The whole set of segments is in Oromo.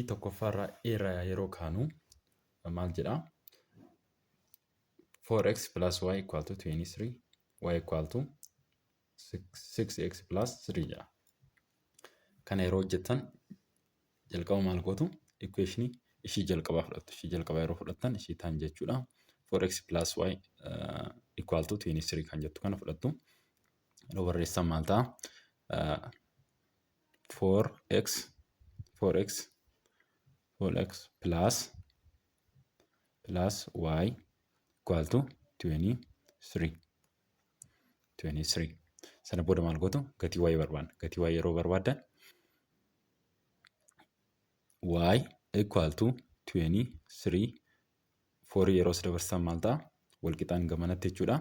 Gaaffii tokkoffaarraa irraa yeroo kaanu maal jedhaa? 4x plus y equal to 23, y equal to 6x plus 3 jedha. Kana yeroo hojjettan jalqaba maal gootu? Equationii ishii jalqabaa fudhattu. Ishii jalqabaa yeroo fudhattan ishii tan jechuudha. 4x plus y equal to 23 kan jettu kana fudhattu. Yeroo barreessan maal ta'a? 4x 4x 4x plus y equal to 23 23. Sana booda maal gootu? Gatii y barbaanna. Gatii y yeroo barbaaddan y equal to 23, 4 yeroo si dabarsan maal ta'a? Wal qixaan gamanatti jechuudha.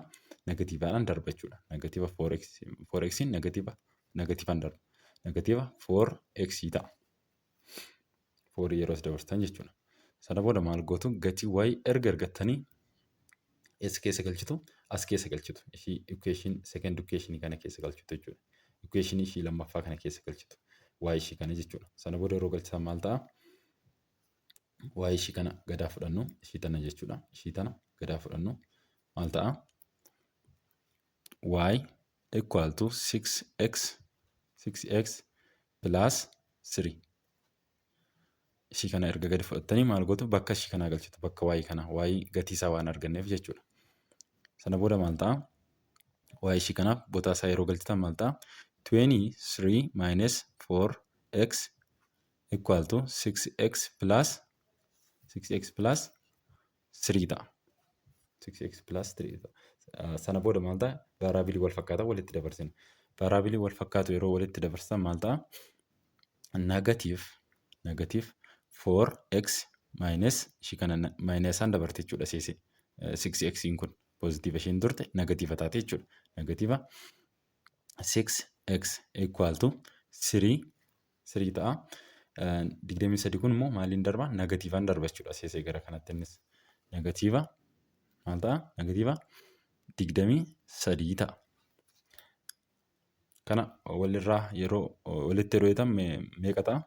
Negatiivaadhaan darba jechuudha. Negatiiva 4x, 4x negatiiva negatiivaan darba. Negatiiva 4x ta'a. 4 yeroo si dabarsan jechuudha. Sana booda maal gootu? Gatii y erga argattanii eessa keessa galchitu? As keessa galchitu. Ishii equation, second equation kana keessa galchitu jechuudha. Equation ishii lammaffaa kana keessa galchitu. Y ishii kana jechuudha. Sana booda yeroo galchitan maal ta'a? Y ishii kana gadaa fudhannu, ishii tana jechuudha. Ishii tana gadaa fudhannu maal ta'a? Y equal to 6x 6x plus 3. Ishii kana erga gadi fudhattanii maal gootu? Bakka ishii kanaa galchitu, bakka y kana, y gatii isaa waan arganneef jechuudha. Sana booda maal ta'a? Y ishii kanaaf botaa isaa yeroo galchitan maal ta'a? 23 minus 4x equal to 6x plus 6x plus 3 ta'a. 6x plus 3 ta'a. Sana booda maal ta'a? Variableii wal fakkaataa walitti dabarsina. Variableii wal fakkaatu yeroo walitti dabarsan maal ta'a? Negative 4x minus ishii kana minusaan dabarte jechuudha seesee. 6x kun positive isheen turte negatiiva taate jechuudha. Negatiiva 6x equal to 3 3 ta'a. 23 kun immoo maaliin darba? Negatiivaan darba jechuudha. Seesee gara kanatti innis negatiiva maal ta'a? Negatiiva 23 ta'a. Kana walirraa yeroo walitti yeroo hiitan meeqa ta'a?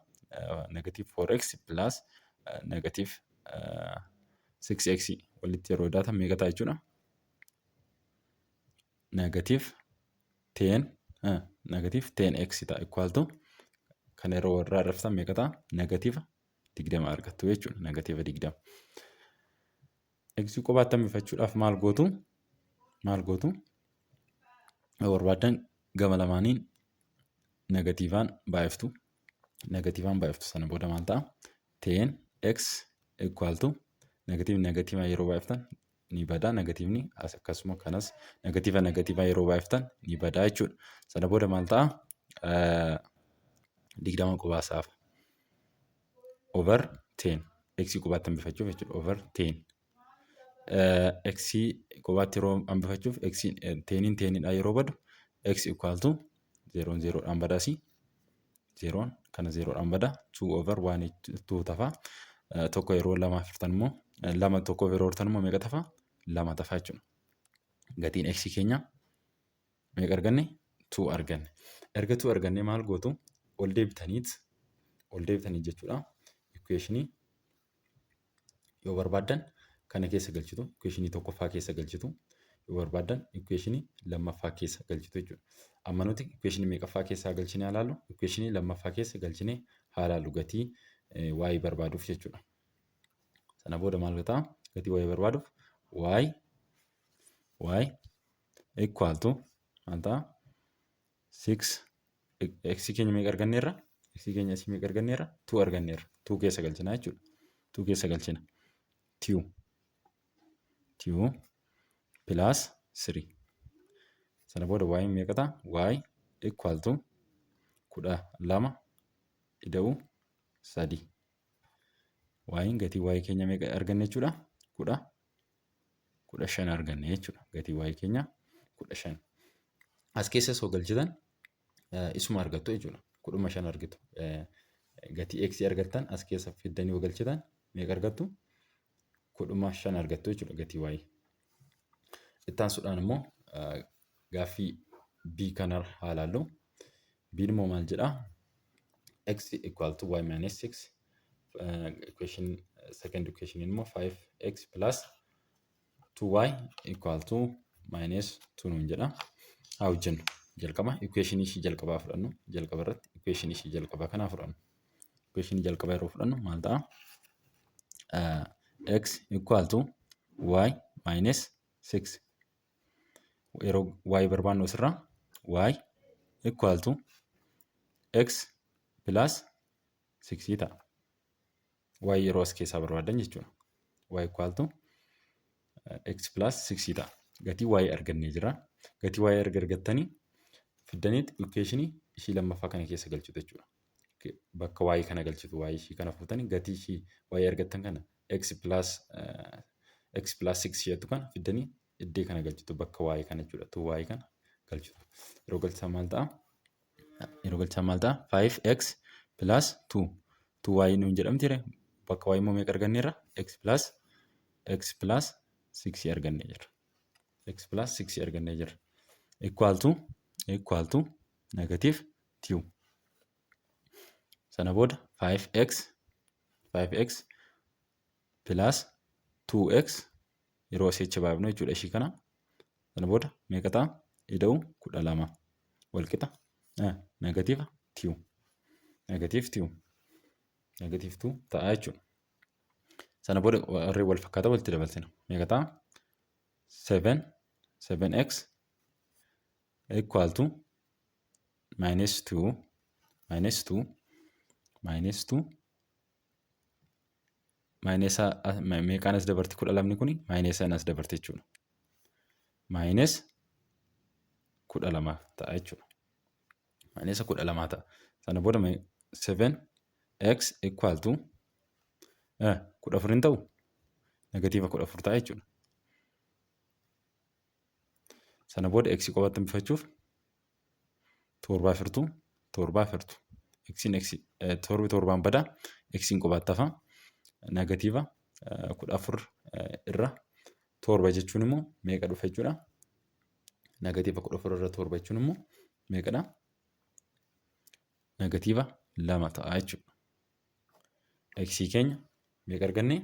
Negative 4x plus negative 6x walitti yeroo daatan meeqa ta'a jechuudha? Negative 10, negative 10x ta'a, equal to kana yeroo warraa irraftan meeqa ta'a? Negatiiva 20 argattu jechuudha. Negatiiva 20. X qobaatti hambifachuudhaaf maal gootu? Maal gootu? Yoo barbaaddan gama lamaaniin negatiivaan baay'iftu. Negatiivaan baay'iftu. Sana booda maal ta'a? 10x equal to negatiivni negatiivaan yeroo baay'iftan ni bada, negatiivni akkasuma kanas negatiiva negatiivaan yeroo baay'iftan ni bada jechuudha. Sana booda maal ta'a? 20 qobaasaaf over 10, x qobaatti hambifachuuf jechuudha, over 10. X qobaatti yeroo hambifachuuf x teniin teniidha yeroo badu, x equal to zeroon zeroodhaan badaasi, zeroon kana zeroodhaan bada, 2 over 1 2 tafa. Tokko yeroo lamaaf hirtan immoo lama, tokkoof yeroo hirtan immoo meeqa tafa? Lama tafa jechuudha. Gatiin x keenya meeqa arganne? 2 arganne. Erga 2 arganne maal gootu? Ol deebitaniit jechuudha. Equationii yoo barbaaddan kana keessa galchitu, equationii tokkoffaa keessa galchitu, yoo barbaaddan equationii lammaffaa keessa galchitu jechuudha. Amma nuti equationii meeqaffaa keessaa galchinee haa ilaallu? Equationii lammaffaa keessa galchinee haa ilaallu gatii y barbaaduuf jechuudha. Sana booda maal ta'a? Gatii y barbaaduuf y equal to maal ta'a? 6 x keenya meeqa arganneerra? X keenya asii meeqa arganneerra? 2 arganneerra. 2 keessa galchina jechuudha. 2 keessa galchina. 2 2 plus 3. Sana booda y meeqa ta'a? Y equal to 12 ida'uu 3. Y'n gatii y keenya meeqa arganne jechuudha? 15 arganne jechuudha. Gatii y keenya 15. As keessa osoo galchitan isuma argattu jechuudha. 15 argitu. Gatii x argattan as keessa fiddanii yoo galchitan meeqa argattu? 15 argattu jechuudha gatii y. Itti aansuudhaan immoo gaaffii B kana haa ilaallu. B immoo maal jedhaa? X equal to y minus 6, Equation second equation immoo 5x plus 2y equal to minus 2 nuun jedha. Haa hojjennu. Jalqaba equation ishii jalqabaa fudhannu. Jalqaba irratti equation ishii jalqabaa kanaa fudhannu. Equation jalqabaa yeroo fudhannu maal ta'a? X equal to y minus 6. Yeroo y barbaannu asirraa y equal to x plus 6 ta'a. Y yeroo as keessaa barbaadan jechuudha. Y equal to x plus 6 ta'a. Gatii y argannee jira. Gatii y erga argattanii fiddaniit equationii ishii lammaffaa kana keessa galchitu jechuudha. Bakka y kana galchitu, y ishii kana fuutanii gatii ishii y argattan kana x plus 6 jettu kana fiddanii iddee kana galchitu, bakka y kana jechuudha. 2y kana galchitu. Yeroo galchitan maal ta'a? Yeroo galchitan maal ta'a? 5x plus 2. 2y nuun jedhamti ree, bakka y immoo meeqa arganneerra? X plus 6 argannee jirra. X plus 6 argannee jirra. Equal to negative 2. Sana booda 5x plus 2x yeroo asii achi baafnu jechuudha ishii kana. Sana booda meeqa ta'a? Ida'u 12 wal qixa negative 2. Negative 2. Negative 2 ta'a jechuudha. Sana booda warreen wal fakkaataa walitti dabalsina. Meeqa ta'a? 7 7x equal to minus 2 minus 2 minus 2 minus meeqaan as dabarti? 12ni kuni minus as dabarti jechuudha. Minus 12 ta'a jechuudha. Minus 12 ta'a. Sana booda 7x equal to 14 hin ta'u, negative 14 ta'a jechuudha. Sana booda x qofaatti hambifachuuf torbaaf hirtuu, torbaaf hirtu. X'n x torbi torbaan badaa, x'n qofaatti hafa. Negative 14 irra torba jechuun immoo meeqa dhufa jechuudha? Negative 14 irra torba jechuun immoo meeqadha? Negative 2 ta'a jechuudha. X keenya meeqa arganne?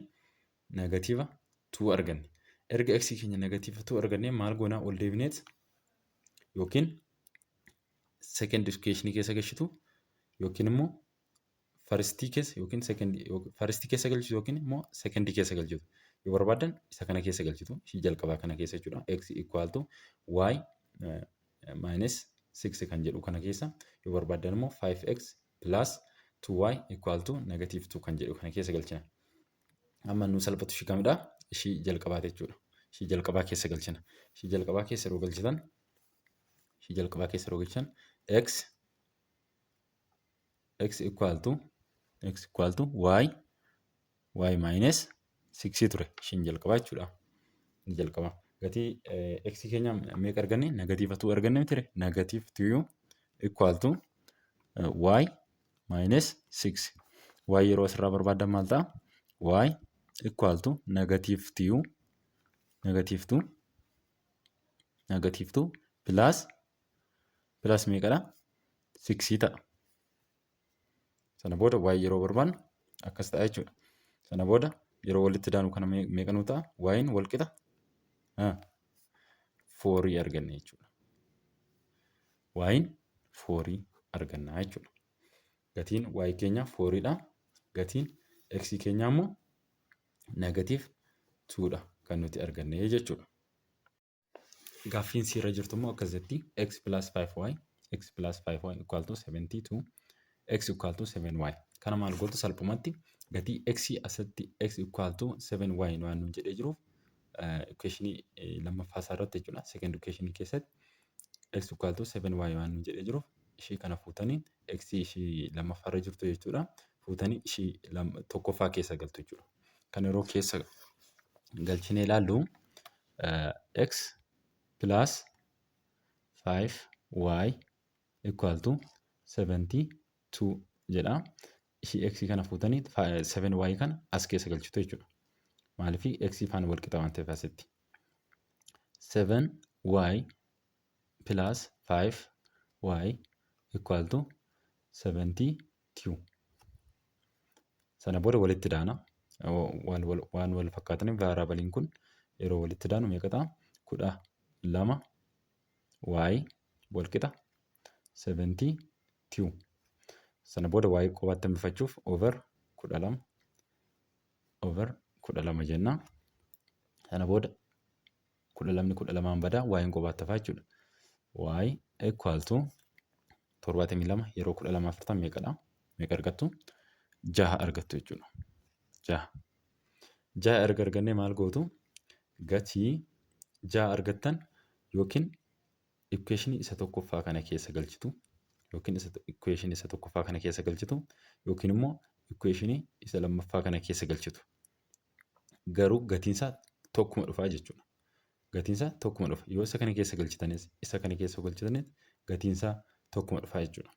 Negative 2 arganne. Erga x keenya negative 2 arganne maal goonaa? Ol deebineet yookiin second equation keessa galchitu yookiin immoo firstii keessa yookiin second firstii keessa galchitu yookiin immoo secondii keessa galchitu. Yoo barbaadan isa kana keessa galchitu, ishii jalqabaa kana keessa jechuudha. X equal to y minus 6 kan jedhu kana keessa, yoo barbaadan immoo 5x plus 2y equal to negative 2 kan jedhu kana keessa galchina. Amma nu salphatu ishii kamidha? Ishii jalqabaati jechuudha. Ishii jalqabaa keessa galchina. Ishii jalqabaa keessa yeroo galchitan, ishii jalqabaa keessa yeroo galchitan x equal to y minus 6 ture ishiin jalqabaa jechuudha. Inni jalqabaa. Gatii x keenya meeqa arganne? Negative 2 arganne miti? Negative 2 equal to y minus 6. Y yeroo asirraa barbaadan maal ta'a? Y equal to negative 2 negative 2 negative 2 plus meeqadha? 6 ta'a. Sana booda y yeroo barbaannu akkas ta'a jechuudha. Sana booda yeroo walitti daanu kana meeqa nuu ta'a? Y'n wal qixa 4 arganne jechuudha. Y'n 4 arganna jechuudha. Gatiin y keenya 4dha. Gatiin x keenyaa immoo negative 2dha kan nuti arganne jechuudha. Gaaffiin siirra jirtu immoo akkas jetti: x plus 5y x plus 5y equal to 72, x equal to 7y. Kana maal gootu? Salphumatti gatii x asitti x equal to 7y waan nuun jedhee jiruuf equationii lammaffaa isaa irratti jechuudha. Second equationii keessatti x equal to 7y waan nuun jedhee jiruuf ishii kana fuutanii x ishii lammaffaa irra jirtu jechuudha. Fuutanii ishii tokkoffaa keessa galtu jechuudha. Kan yeroo keessa galchinee ilaallu x plus 5y equal to 72 jedha. Ishii x kana fuutanii 7y kana as keessa galchitu jechuudha. Maaliif? X faana wal qixa waan ta'eef asitti. 7y plus 5y equal to 72. Sana booda walitti daana. Waan wal fakkaataniif variableiin kun yeroo walitti daanu meeqa ta'a? 12 y walqixa 72. Sana booda y qobaatti hambifachuuf over 12 over 12 jenna. Sana booda 12ni 12n badaa, y'n qobaatti hafaa jechuudha. Y equal to 72 yeroo 12 afurtan meeqadha? Meeqa argattu? Jaha argattu jechuudha. Jaha. Jaha erga argannee maal gootu? Gatii jaha argattan yookiin equationii isa tokkoffaa kana keessa galchitu yookiin equationii isa tokkoffaa kana keessa galchitu yookiin immoo equationii isa lammaffaa kana keessa galchitu. Garuu gatiin isaa tokkuma dhufaa jechuudha. Gatiin isaa tokkuma dhufa. Yoo isa kana keessa galchitanis, isa kana keessa galchitanis, gatiin isaa tokkuma dhufaa jechuudha.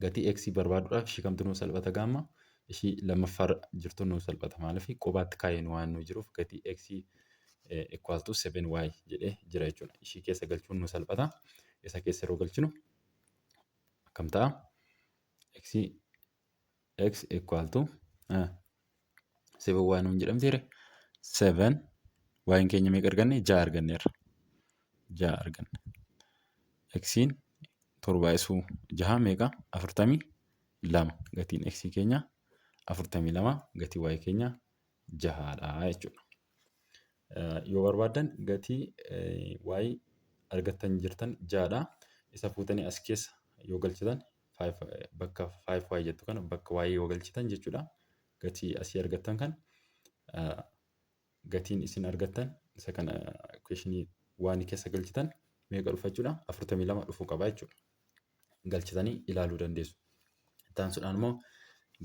Gatii x barbaaduudhaaf ishii kamtu nuu salphata gaamma? Ishii lammaffaa jirtu nuu salphata. Maaliif? Qobaatti kaa'een waan nu jiruuf gatii x equal to 7y jedhee jira jechuudha. Ishii keessa galchuun nuu salphata. Isa keessa yeroo galchinu akkam ta'a? X equal to 7y nuun jedhamteere, 7 y'n keenya meeqa arganne? Ja'a arganneerra. Ja'a arganne. X'n torba isuu jaha meeqa? 42. Gatiin x keenya 42, gatii y keenya jahaadha jechuudha. Yoo barbaaddan gatii y argattan jirtan jahadha. Isa fuutanii as keessa yoo galchitan, bakka 5y jettu kana bakka y yoo galchitan jechuudha. Gatii asii argattan kan gatiin isin argattan isa kana equationii waan keessa galchitan meeqa dhufa jechuudha? 42 dhufuu qaba jechuudha. Galchitanii ilaaluu dandeessu. Itti aansuudhaan immoo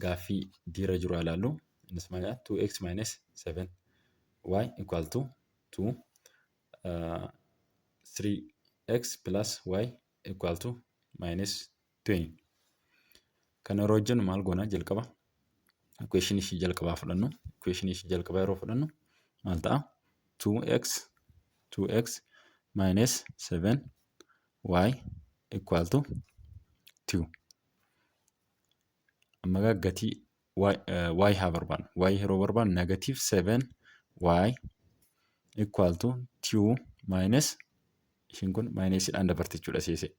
gaaffii diira jiru ilaallu. Innis maal? 2x minus 7 y equal to 2, 3x plus y equal to minus 20. Kana yeroo hojjennu maal goona? Jalqaba equation ishii jalqabaa fudhannu. Equation ishii jalqabaa yeroo fudhannu maal ta'a? 2x 2x minus 7 y equal to 2. Amma egaa gatii y haa barbaannu. Y yeroo barbaannu negative 7 y equal to 2 minus, ishiin kun minusiidhaan dabarti jechuudha seesee.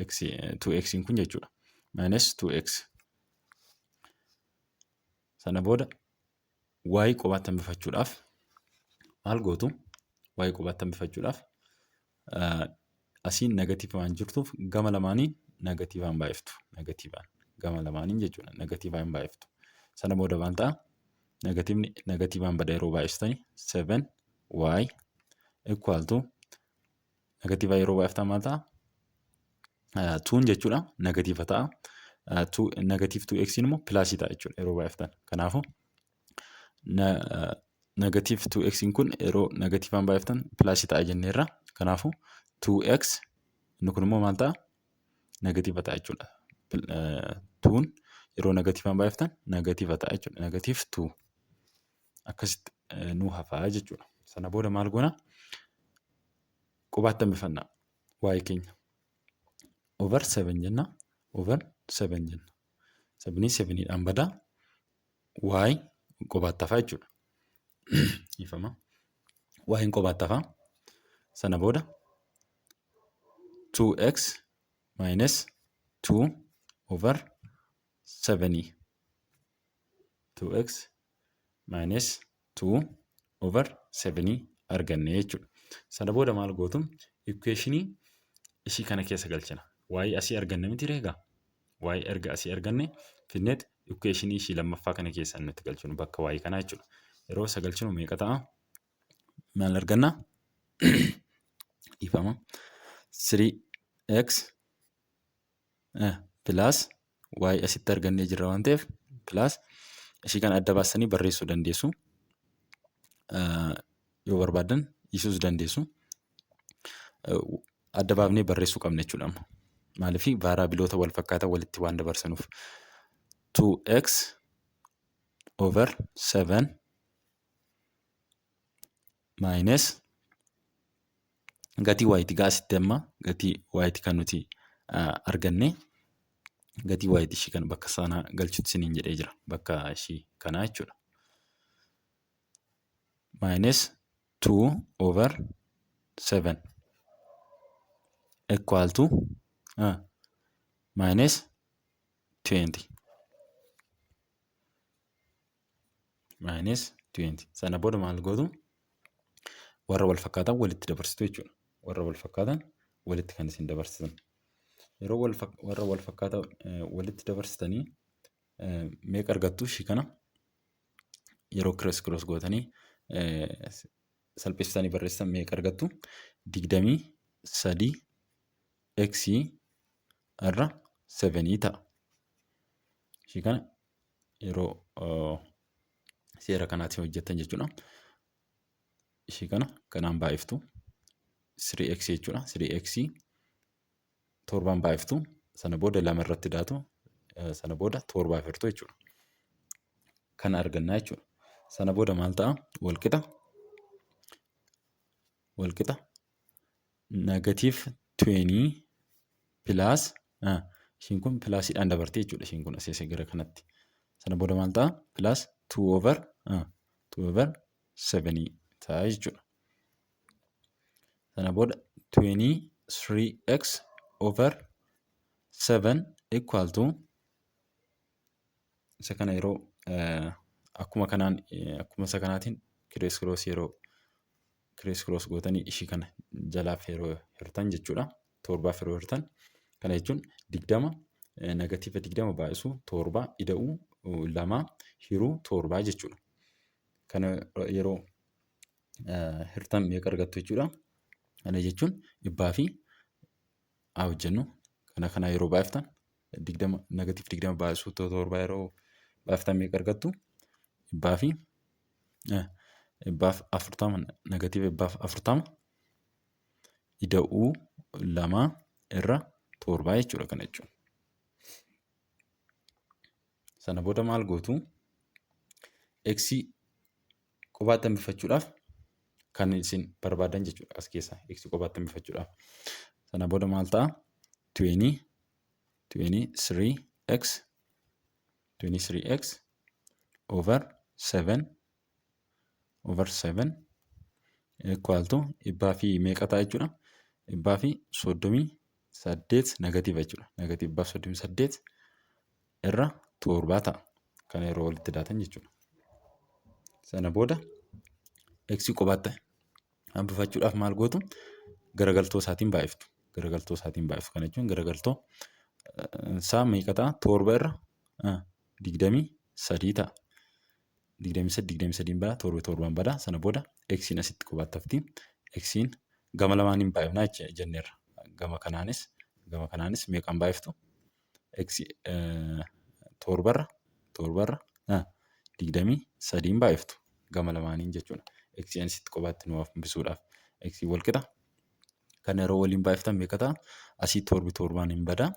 X 2x kun jechuudha. Minus 2x. Sana booda y qobaatti hambifachuudhaaf maal gootu? Y qobaatti hambifachuudhaaf asiin negative waan jirtuuf gama lamaaniin negativeaan baay'iftu. Negativeaan gama lamaaniin jechuudha. Negativeaan baay'iftu. Sana booda maal ta'a? Negativeni negativeaan bada yeroo baay'istanii, 7 y equal to negative yeroo baay'iftan maal ta'a? Twon jechuudha negative ta'a. Negative 2x immoo plusii ta'a jechuudha yeroo baay'iftan. Kanaafuu negative 2x kun yeroo negativeaan baay'iftan plusii ta'a jenneerra. Kanaafuu 2x inni kun immoo maal ta'a? Negative ta'a jechuudha. Twon yeroo negativeaan baay'iftan negative ta'a jechuudha. Negative 2 akkasitti nuu hafaa jechuudha. Sana booda maal goona? Qubaatti hambifanna y keenya. Over 7 jenna. Over 7 jenna. Sevenii seveniidhaan badaa, y qobaatti hafaa jechuudha. Ifama. Y'n qobaatti hafaa. Sana booda 2x minus 2 over 7, 2x minus 2 over 7 arganne jechuudha. Sana booda maal gootu? Equationii ishii kana keessa galchina. Y asii arganne miti reegaa? Y erga asii arganne finneet equationii ishii lammaffaa kana keessa nutti galchinu, bakka y kanaa jechuudha. Yeroo isa galchinu meeqa ta'a? Maal arganna? Ifama. 3x plus y asitti argannee jirra waan ta'eef, plus ishii kana adda baastanii barreessuu dandeessu. Yoo barbaaddan dhiisuus dandeessu. Adda baafnee barreessuu qabna jechuudha amma. Maaliif? Variableoota wal fakkaataa walitti waan dabarsanuuf. 2x over 7 minus gatii y gaa asitti amma gatii y kan nuti arganne. Gatii y ishii kana bakka sanaa galchutti isiniin jedhee jira. Bakka ishii kanaa jechuudha. Minus 2 over 7 equal to minus 20. Minus 20. Sana booda maal gootu? Warra wal fakkaatan walitti dabarsitu jechuudha. Warra wal fakkaatan walitti kan isin dabarsitan. Yeroo warra wal fakkaatan walitti dabarsitanii meeqa argattu ishii kana? Yeroo cross cross gootanii salphistanii barreessitan meeqa argattu? 23 x irra 7 ta'a. Ishii kana yeroo seera kanaatiin hojjettan jechuudha. Ishii kana kanaan baay'iftu 3x jechuudha. 3x torbaan baay'iftu, sana booda lama irratti daatu, sana booda torbaaf hirtu jechuudha. Kana argannaa jechuudha. Sana booda maal ta'a? Walqixa negative 20 plus, ishiin kun plusiidhaan dabartee jechuudha. Ishiin kun asii gara kanatti. Sana booda maal ta'a? Plus 2 over 7 ta'a jechuudha. Sana booda 23x over 7 equal to isa kana yeroo akkuma kanaan, akkuma isa kanaatiin cross cross, yeroo cross cross gootanii ishii kana jalaaf yeroo hirtan jechuudha. Torbaaf yeroo hirtan, kana jechuun 20, negative 20 baay'isuu torba ida'uu lama hiruu torbaa jechuudha. Kana yeroo hirtan meeqa argattu jechuudha? Kana jechuun dhibbaa fi haa hojjennu. Kana yeroo baay'iftan, 20, negative 20 baay'isuu torbaa yeroo baay'iftan meeqa argattu? Dhibbaa fi 140, negative 140 ida'uu lama irra torbaa jechuudha kana jechuun. Sana booda maal gootu? X qobaatti hambifachuudhaaf kan isin barbaadan jechuudha as keessaa x qobaatti hambifachuudhaaf. Sana booda maal ta'a? 20 23x 23x over 7 over 7 equal to dhibbaa fi meeqa ta'a jechuudha? 138 negative jechuudha. Negative 138 irra torbaa ta'a. Kana yeroo walitti daatan jechuudha. Sana booda x qobaatti hambifachuudhaaf maal gootu? Garagaltoo isaatiin baay'iftu. Garagaltoo isaatiin baay'iftu. Kana jechuun garagaltoo isaa meeqa ta'a? Torba irra 23 ta'a. 23 23 bada, torba torbaan bada. Sana booda xiin asitti qobaatti hafti. Xiin gama lamaaniin baay'ifnaa jenneerra. Gama kanaanis gama kanaanis meeqaan baay'iftu? X torbarra 23n baay'iftu gama lamaaniin jechuudha. Xiin asitti qobaatti nu hambisuudhaaf. X wal qixa. Kana yeroo waliin baay'iftan meeqa ta'a? Asii torbi torbaan hin badaa.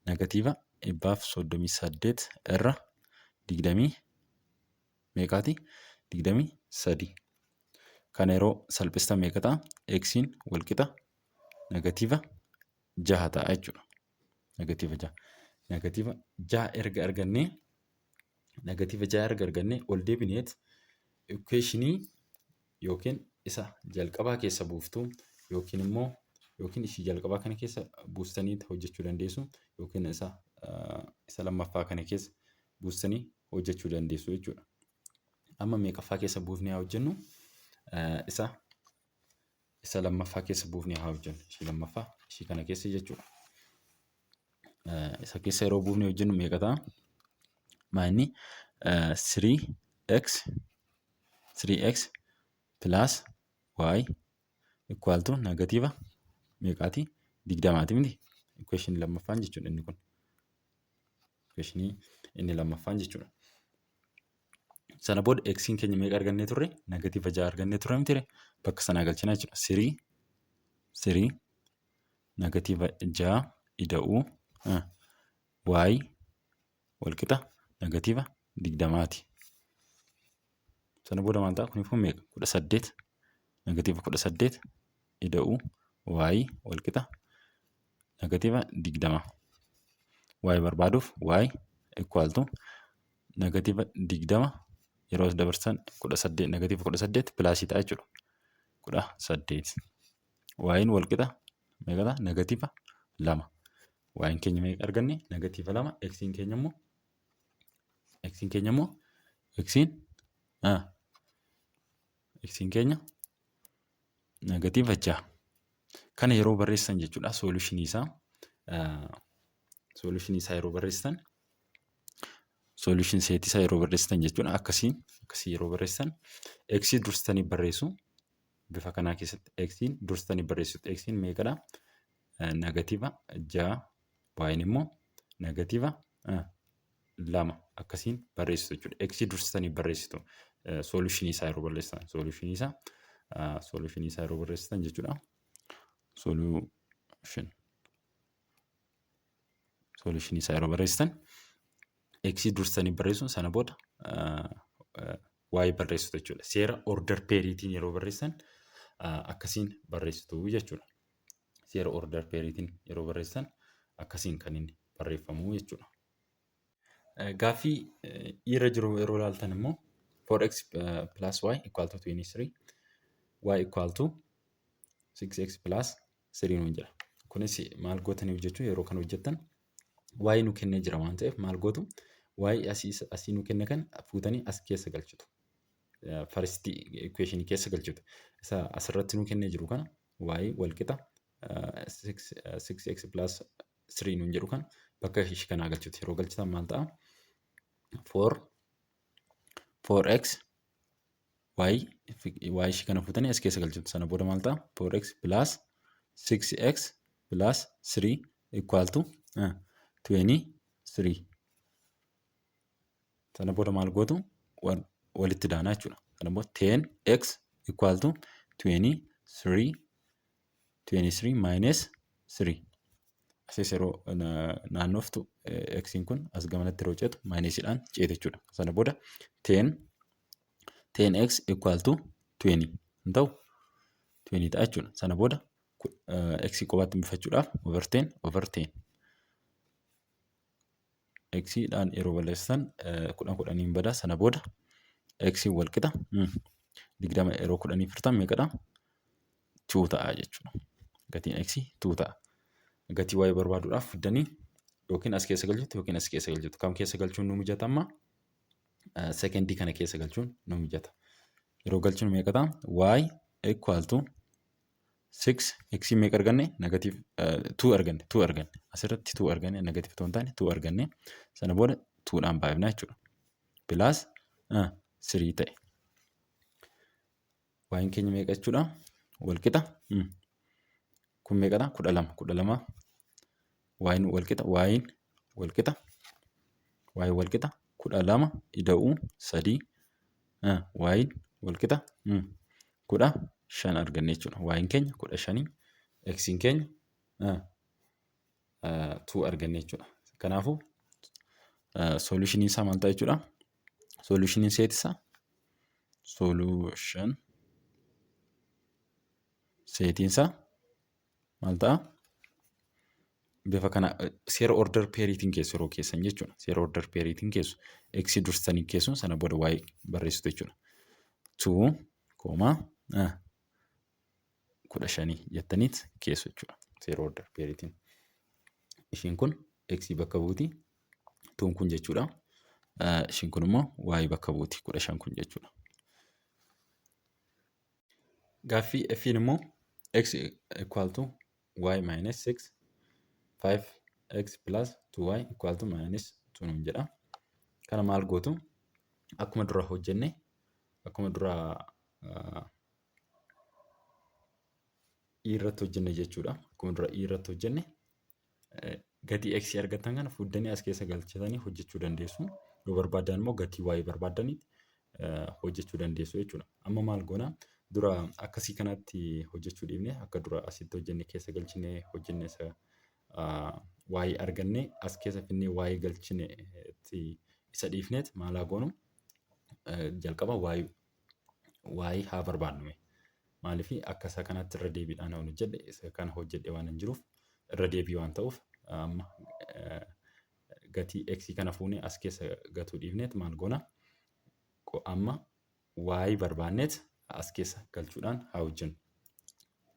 Negative 138 irra digdamii meeqaati? 23. Kana yeroo salphistan meeqa ta'a? Xiin wal qixa negative jaha ta'a jechuudha. Negative jaha. Negative jaha erga argannee, negative jaha erga argannee, ol deebineet equationii yookiin isa jalqabaa keessa buuftu, yookiin immoo yookiin ishii jalqabaa kana keessa buustanii hojjechuu dandeessu, yookiin isa lammaffaa kana keessa buustanii hojjechuu dandeessu jechuudha. Amma meeqaffaa keessa buufnee haa hojjennu? Isa lammaffaa keessa buufnee haa hojjennu. Ishii lammaffaa, ishii kana keessa jechuudha. Isa keessa yeroo buufnee hojjennu meeqa ta'a? Maayinni 3x 3x plus y equal to negative meeqaati? 20ti miti? Equation lammaffaan jechuudha inni kun. Equationii inni lammaffaan jechuudha. Sana booda xiin keenya meeqa argannee turre? Negative ja'a argannee turre miti? Bakka sanaa galchinaa jechuudha. 3 3 negative ja'a ida'uu y walqixa negative 20ti. Sana booda maal ta'a? Kuniif kun meeqa? 18, negative 18 ida'uu y walqixa negative 20. Y barbaaduuf y equal to negative 20 yeroo as dabarsan 18, negative 18 plusii ta'a jechuudha. 18. Y'n wal qixa meeqa ta'a? Negative 2. Y'n keenya meeqa arganne? Negative 2. X'n keenya immoo x'n keenya negative 6. Kana yeroo barreessan jechuudha, solutionii isaa yeroo barreessan, solution setii isaa yeroo barreessitan jechuudha, akkasiin akkasii yeroo barreessan x dursitanii barreessu. Bifa kanaa keessatti x dursitanii barreessu. X meeqadha? Negative 6. Y'n immoo negative 2. Akkasiin barreessitu jechuudha. X dursitanii barreessitu solutionii isaa yeroo barreessitan, solutionii isaa yeroo barreessitan jechuudha. Solutionii isaa yeroo barreessitan x dursitanii barreessuun sana booda y barreessitu jechuudha. Seera order pairiitiin yeroo barreessan akkasiin barreessitu jechuudha. Seera order pairiitiin yeroo barreessan akkasiin kan inni barreeffamu jechuudha. Gaaffii irra jiru yeroo ilaaltan immoo 4x plus y equal to 23, y equal to 6x plus 3 nuun jedha. Kunis maal gootanii hojjechuu? Yeroo kana hojjettan y nu kennee jira waan ta'eef maal gootu? Y asii nu kenne kan fuutanii as keessa galchitu. First equation keessa galchitu. Isa asirratti nu kennee jiru kana, y wal qixa 6x plus 3 nuun jedhu kan bakka ishii kanaa galchitu. Yeroo galchitan maal ta'a? 4 4x y y ishii kana fuutanii as keessa galchitu. Sana booda maal ta'a? 4x plus 6x plus 3 equal to 23. Sana booda maal gootu? Walitti daanaa jechuudha. Sana booda 10x equal to 23, 23 minus 3. Asis yeroo naannoftu x'n kun as gamanatti yeroo ceetu minusiidhaan ceete jechuudha. Sana booda 10 10x equal to 20 hin ta'u, 20 ta'a jechuudha. Sana booda x qobaatti hambifachuudhaaf over 10 over 10. X dhaan yeroo balleessan 10 10n bada. Sana booda x wal qixa 20 yeroo 10 firtan meeqadha? 2 ta'a jechuudha. Gatiin x 2 ta'a. Gatii y barbaaduudhaaf fiddanii yookiin as keessa galchitu yookiin as keessa galchitu. Kam keessa galchuun nu mijata amma? Secondii kana keessa galchuun nu mijata. Yeroo galchuun meeqa ta'a? Y equal to 6 x meeqa arganne? Negative 2 arganne, 2 arganne. Asirratti 2 arganne, negative otoo hin taane 2 arganne. Sana booda 2dhaan baay'ifna jechuudha. Plus 3 ta'e. Y'n keenya meeqa jechuudha? Wal qixa. Kun meeqadha? 12. 12 y'n wal qixa y'n wal qixa y wal qixa 12 ida'uu 3, y'n wal qixa 15 arganne jechuudha. Y'n keenya 15, x'n keenya 2 arganne jechuudha. Kanaafuu solutioniin isaa maal ta'a jechuudha? Solutioniin set isaa, solution setiin isaa maal ta'a? Bifa kana seera order pairiitiin keessu yeroo keessan jechuudha. Seera order pairiitiin keessu, x dursitanii keessuun sana booda y barreessitu jechuudha. 2 comma 15 jettaniit keessu jechuudha. Seera order pairiitiin. Ishiin kun x bakka buuti. Two'n kun jechuudha. Ishiin kun immoo y bakka buuti, 15 kun jechuudha. Gaaffii F'n immoo x equal to y minus 6, 5x plus 2y equal to minus 2 nuun jedha. Kana maal gootu? Akkuma dura hojjenne, akkuma dura i irratti hojjenne jechuudha. Akkuma dura i irratti hojjenne, gatii x argattan kana fuuddanii as keessa galchatanii hojjechuu dandeessu. Yoo barbaadan immoo gatii y barbaaddanitti hojjechuu dandeessu jechuudha. Amma maal goona? Dura akkasii kanatti hojjechuu dhiifne, akka dura asitti hojjenne keessa galchine hojjenne, isa y arganne as keessa finnee y galchine isa dhiifneet maal haa goonu? Jalqaba y haa barbaadnu. Maaliif akka isa kanatti irra deebiidhaan waan hojjedhe, isa kana hojjedhe waan hin jiruuf, irra deebii waan ta'uuf, amma Gatii x kana fuunee as keessa gatuu dhiifneet maal goona? Amma y barbaanneet as keessa galchuudhaan haa hojjennu.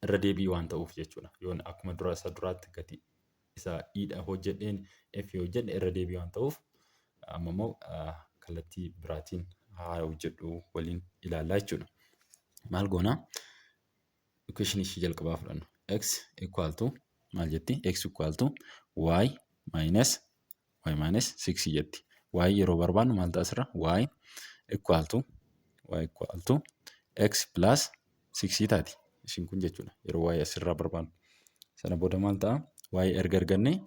Irra deebii waan ta'uuf jechuudha. Yoon akkuma dura isa duraatti gatii isa E dha hojjedheen F hojjedhe, irra deebii waan ta'uuf, amma immoo kallattii biraatiin haa hojjedhu, waliin ilaallaa jechuudha. Maal goonaa? Equation ishii jalqabaa fudhannu. X equal to maal jetti? X equal to y minus 6 jetti. Y yeroo barbaannu maal ta'a asirra? Y equal to x plus 6 taati. Ishiin kun jechuudha. Yeroo y asirraa barbaannu. Sana booda maal ta'a? Y erga argannee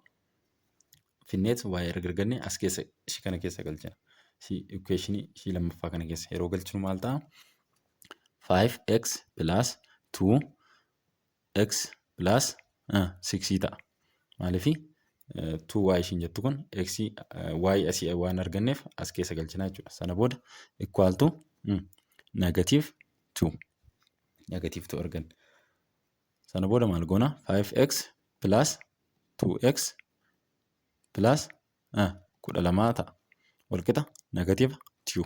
finneet, y erga argannee as keessa, ishii kana keessa galchina. Ishii equation ishii lammaffaa kana keessa yeroo galchinu maal ta'a? 5x plus 2x plus 6 ta'a. Maaliifi 2y ishiin jettu kun x y asii waan arganneef as keessa galchina jechuudha. Sana booda equal to negative 2, negative 2 arganne. Sana booda maal goona? 5x plus 2x plus 12 ta'a. Walqixa negative 2.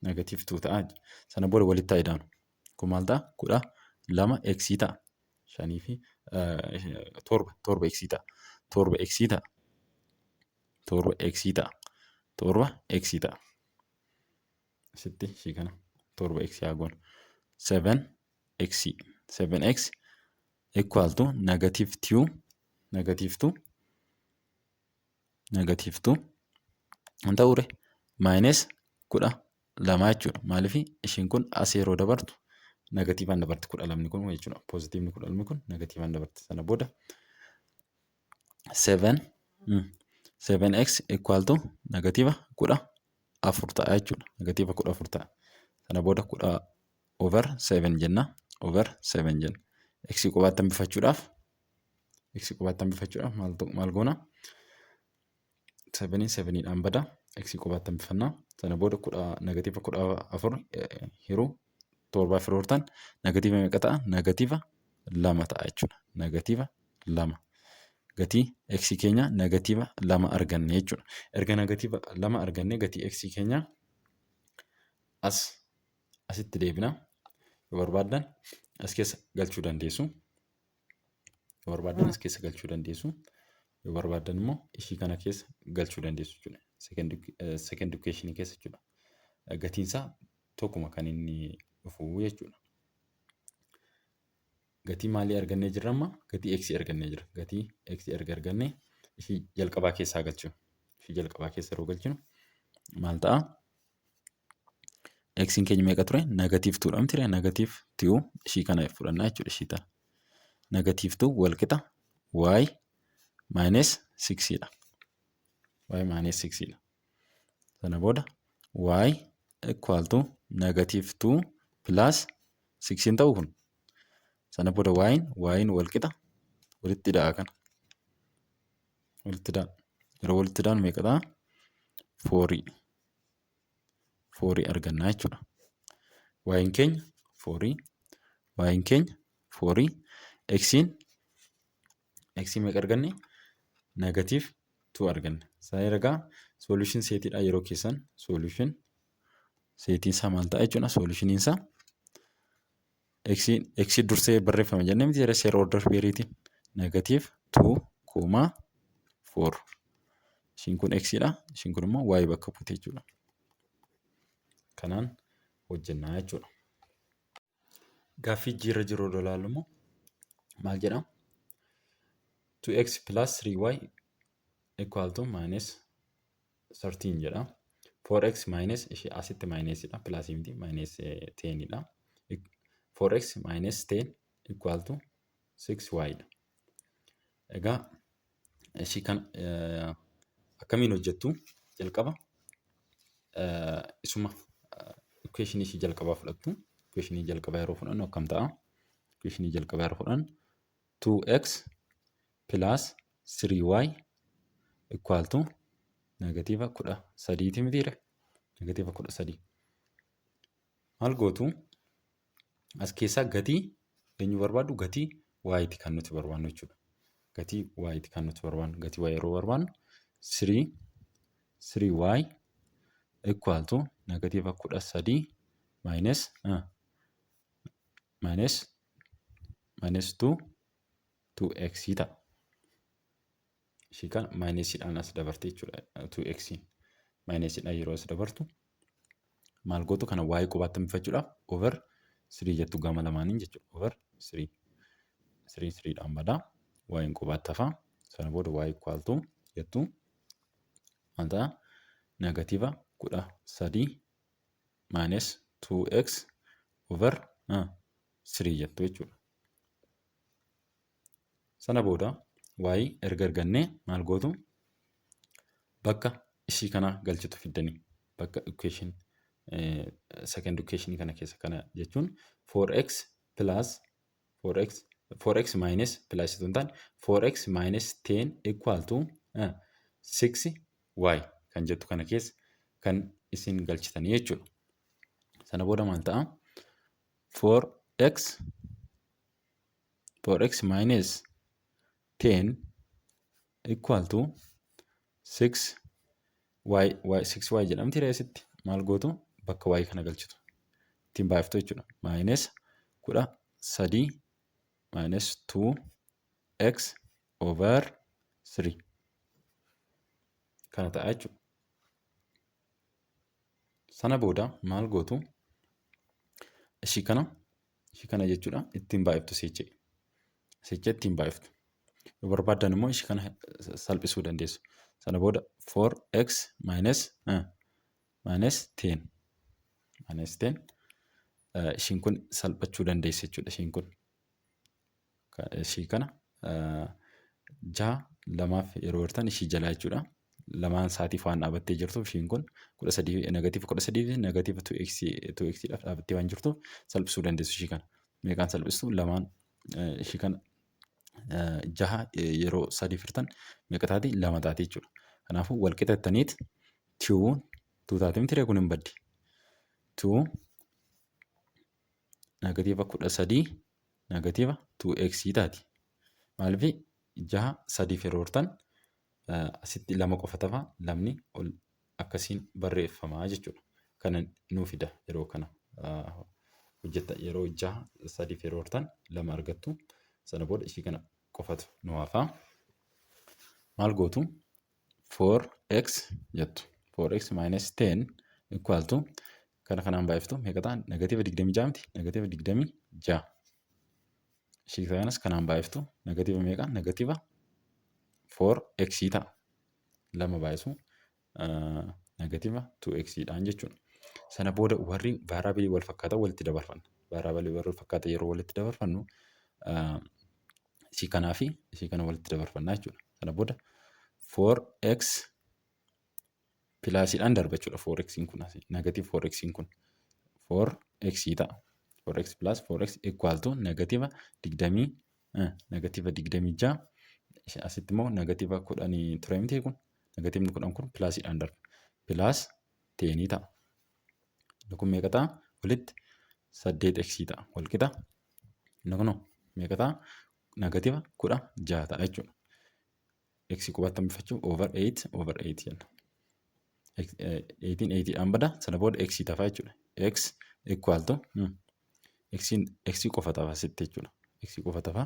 Negative 2 ta'a. Sana booda walitti haa idaanu. Kun maal ta'a? 12 x ta'a. Shanii fi torba, 7 x ta'a. 7 x ta'a. 7 x ta'a. 7 x ta'a. Asitti ishii kana 7 x haa goonu. 7 x, 7 x equal to negative 2, negative 2, negative 2 hin ta'uure, minus 12 jechuudha. Maaliif ishiin kun as yeroo dabartu negatiivaan dabarti 12ni kun jechuudha. Poozitiivni 12ni kun negatiivaan dabarti. Sana booda 7 7x equal to negative 14 ta'a jechuudha. Negative 14 ta'a. Sana booda kudha over 7 jenna. Over 7 jenna. X qobaatti hambifachuudhaaf, x qobaatti hambifachuudhaaf maal goona? 7 7dhaan bada. X qobaatti hambifannaa. Sana booda negative 14 hiruu torbaaf yeroo hortan negative meeqa ta'a? Negative 2 ta'a jechuudha. Negative 2. Gatii x keenya negative 2 arganne jechuudha. Erga negative 2 arganne, gatii x keenya asitti deebina. Yoo barbaaddan as keessa galchuu dandeessu. Yoo barbaaddan as keessa galchuu dandeessu. Yoo barbaaddan immoo ishii kana keessa galchuu dandeessu jechuudha. Second equation keessa jechuudha. Gatiin isaa tokkuma kan inni dhufu jechuudha. Gatii maalii argannee jirra amma? Gatii x argannee jira. Gatii x erga argannee ishii jalqabaa keessaa galchinu. Ishii jalqabaa keessa yeroo galchinu maal ta'a? X'n keenya meeqa ture? Negative twodha miti? Negative two ishii kana fudhannaa jechuudha, ishii tana. Negative two walqixa y minus 6dha. Y minus 6dha. Sana booda y equal to negative 2 plus 6 hin ta'u kun. Sana booda y'n walqixa walitti da'a kana. Walitti da'a. Yeroo walitti da'an meeqa ta'a? Fourii. Fourii argannaa jechuudha. Y'n keenya fourii. Y'n keenya fourii. X'n meeqa arganne? Negative 2 arganne. Sana ergaa solution setiidha yeroo keessan, solution setiin isaa maal ta'a jechuudha? Solutioniin isaa x dursee barreeffame jennee miti seera order pairiitiin? Negative 2 comma 4. Ishiin kun x dha. Ishiin kun immoo y bakka buute jechuudha. Kanaan hojjennaa jechuudha. Gaaffii G irra jiru yeroo ilaallu immoo maal jedhaa? 2x plus 3y equal to minus 13 jedha. 4x minus, ishee asitti minusidha, plusii miti, minus 10 dha. 4x minus 10 equal to 6y dha. Egaa ishii kan akkamiin hojjettu? Jalqaba isuma equation ishii jalqabaa fudhattu. Equation jalqabaa yeroo fudhannu akkam ta'a? Equation jalqabaa yeroo fudhannu 2x plus 3y equal to negative 13ti mitiire? Negative 13. Maal gootu? As keessaa gatii eenyu barbaaddu? Gatii y'ti kan nuti barbaannu jechuudha. Gatii y'ti kan nuti barbaannu. Gatii y yeroo barbaannu 3 3y equal to negative 13 minus 2 2x ta'a. Ishii kana minusiidhaan as dabarte jechuudha. 2x minusiidhaan yeroo as dabartu maal gootu? Kana y qubaatti hambifachuudhaaf over 3 jettu gama lamaaniin jechuudha. Over 3 3 3dhaan badaa, y qubaatti hafaa. Sana booda y equal to jettu. Maal ta'a? Negative 13 minus 2x over 3 jettu jechuudha. Sana booda y erga argannee maal gootu? Bakka ishii kana galchitu fiddanii bakka equation, second equation kana keessa. Kana jechuun 4x plus 4x, 4x minus, plus osoo hin taane, 4x minus 10 equal to 6y kan jettu kana keessa kan isin galchitanii jechuudha. Sana booda maal ta'a? 4x minus 10 equal to 6 y y 6y jedhamti reesitti. Maal gootu? Bakka y kana galchitu. Ittiin baay'iftu jechuudha. Minus 13 minus 2x over 3 kana ta'a jechuudha. Sana booda maal gootu? Ishii kana jechuudha ittiin baay'iftu sichee. Sichee ittiin baay'iftu. Yoo barbaaddan immoo ishii kana salphisuu dandeessu. Sana booda 4x minus 10 minus 10, ishiin kun salphachuu dandeessi jechuudha ishiin kun. Ishii kana jaha lamaaf yeroo hirtan ishii jalaa jechuudha. Lamaan isaatiif waan dhaabattee jirtuuf, ishiin kun 13, negative 13 fi negative 2x 2x dhaaf dhaabattee waan jirtuuf salphisuu dandeessu ishii kana. Meeqaan salphistu? Lamaan ishii kana jaha yeroo sadiif hirtan meeqa taati? Lama taati jechuudha. Kanaafuu wal qixattaniit two two taati miti kun hin baddi. Two negative 13 negative 2x taati. Maaliif? Jaha sadiif yeroo hirtan asitti lama qofa tafa, lamni ol akkasiin barreeffamaa jechuudha. Kana nuu fida yeroo kana hojjetta, yeroo jaha sadiif yeroo hirtan lama argattu. Sana booda ishii kana qofatu nu hafaa. Maal gootu? 4x jettu. 4x minus 10 equal to kana kanaan baay'iftu meeqa ta'a? Negative 26 miti? Negative 26. Ishii kanas kanaan baay'iftu negative meeqa? Negative 4x ta'a. Lama baay'isu negative 2x dhaan jechuudha. Sana booda warri variable wal fakkaatan walitti dabarfanna. Variable warri wal fakkaatan yeroo walitti dabarfannu ishii kanaa fi ishii kana walitti dabarfannaa jechuudha. Sana booda 4x plusiidhaan darba jechuudha. 4x kun asii negative 4x kun 4x ta'a. 4x plus 4x equal to negative 26. Asitti immoo negative 10 ture miti? Kun negativeni 10 kun plusiidhaan darba. Plus 10 ta'a. Inni kun meeqa ta'a? Walitti 8x ta'a. Wal qixa. Inni kunoo meeqa ta'a? Negative 16 ta'a jechuudha. X qubatti hambifachuuf over 8 over 8 jenna. 18 8dhaan bada, sana booda x tafa jechuudha. X equal to x, x qofa tafa asitti jechuudha. X qofa tafa.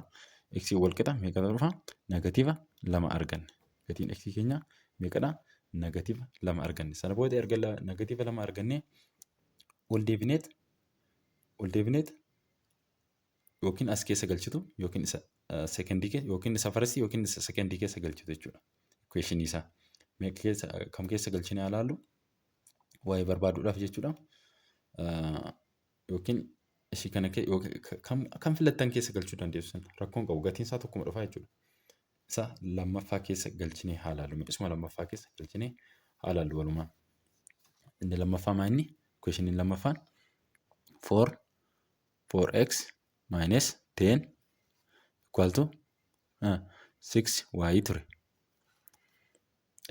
X wal qixa meeqa dhufa? Negative 2 arganne. Gatiin x keenya meeqadha? Negative 2 arganne. Sana booda erga negative 2 arganne ol deebineet yookiin as keessa galchitu yookiin isa secondii keessa, yookiin isa firstii yookiin isa secondii keessa galchitu jechuudha. Equationii isaa. Meeqa keessa, kam keessa galchinee ilaallu waa'ee barbaaduudhaaf jechuudha. Yookiin ishii kana kam filattan keessa galchuu dandeessu sana rakkoon qabu, gatiin isaa tokkuma dhufaa jechuudha. Isa lammaffaa keessa galchinee haa ilaallu. Isuma lammaffaa keessa galchinee haa ilaallu walumaan. Inni lammaffaa maa inni? Equationiin lammaffaan 4 4x minus 10 equal to 6y ture.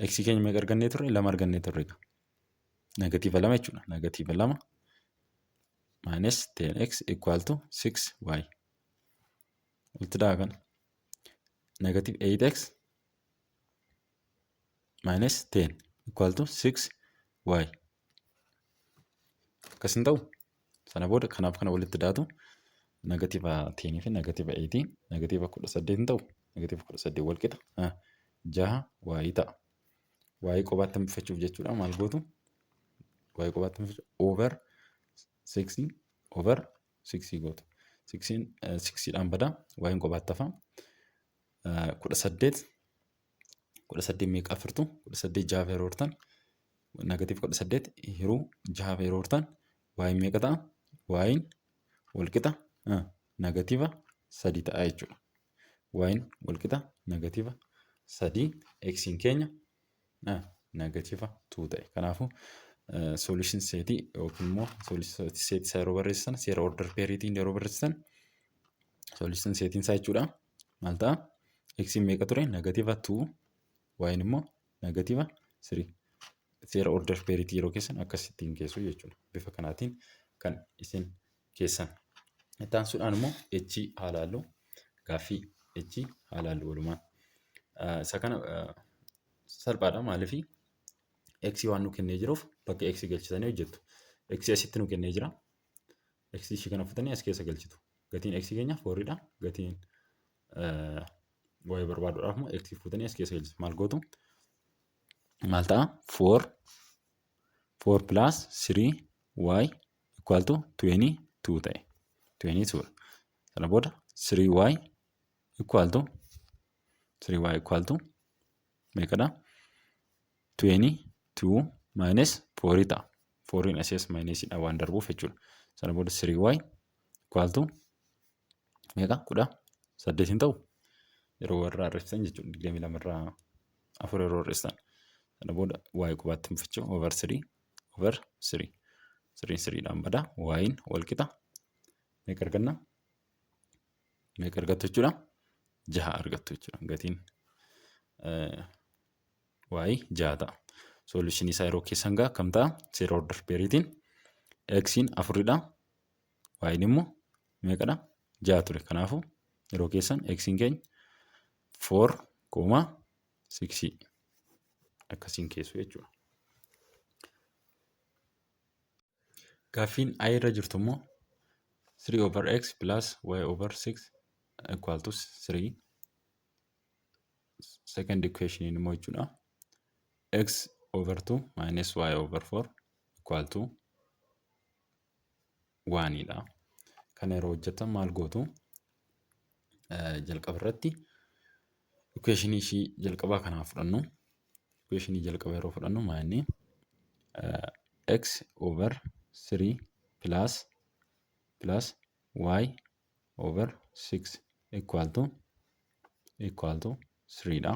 X keenya meeqa argannee turre? Lama argannee turre. Negative 2 jechuudha. Negative 2 minus 10x equal to 6y. Walitti dhahaa kana. Negative 8x minus 10 equal to 6 y. Akkas hin ta'u? Sana booda kanaaf kana walitti daatu negative 10 fi negative 8 negative 18 hin ta'u? Negative 18 wal qixa 6 y ta'a. Y qobaatti hambifachuuf jechuudha maal gootu? Y qobaatti hambifachuuf over 6 over 6 gootu. 6 6dhaan bada, y'n qobaatti hafa. 18 18 meeqa afurtu? 18 jahaaf yeroo hortan, negative 18 hiruu jahaaf yeroo hortan y'n meeqa ta'a? Y'n walqixa negative 3 ta'a jechuudha. Y'n walqixa negative 3, x'n keenya negative 2 ta'e. Kanaafuu solution setii yookiin immoo solution setii isaa yeroo barreessan, seera order pairiitiin yeroo barreessan, solution setiin isaa jechuudha. Maal ta'a? X'n meeqa ture? Negative 2, y'n immoo negative 3. Seera order pairiitii yeroo keessan akkasittiin keessu jechuudha. Bifa kanaatiin kan isin keessan. Itti aansuudhaan immoo H haa laallu. Gaaffii H haa laallu walumaan. Isa kana salphaadha, maaliifi x waan nu kennee jiruuf bakka x galchitanii hojjettu. X asitti nu kennee jira. X ishii kana fudhatanii as keessa galchitu. Gatiin x keenya fouriidha. Gatiin y barbaaduudhaaf immoo x fuutanii as keessa galchitu. Maal gootu? Maal ta'a? 4 4 plus 3 y equal to 22 ta'e. 22. Sana booda 3y equal to 3y equal to meeqadha? 22 minus 4 ta'a. 4 asias minusiidha waan darbuuf jechuudha. Sana booda 3y equal to meeqa? 18 hin ta'u? Yeroo warra hir'isan jechuudha. 22 irraa 4 yeroo hir'isan. Sana booda y qubaatti hinfachuu over 3 over 3. 3 3dhaan bada, y'n wal qixa meeqa arganna? Meeqa argattu jechuudha? Jaha argattu jechuudha. Gatiin y 6 ta'a. Solutionii isaa yeroo keessan gaa akkam ta'a? Seera order pairiitiin x'n afuridha. Y'n immoo meeqadha? Jaha ture. Kanaafuu yeroo keessan x'n keenya 4 comma 6 akkasiin keessu jechuudha. Gaaffiin i irra jirtu immoo 3 over x plus y over 6 equal to 3. Second equation immoo jechuudha. X over 2 minus y over 4 equal to 1 dha. Kana yeroo hojjetan maal gootu? Jalqaba irratti equationii ishii jalqabaa kanaa fudhannu. Equationii jalqaba yeroo fudhannu maal inni? X over 3 plus y over 6 equal to 3 dha.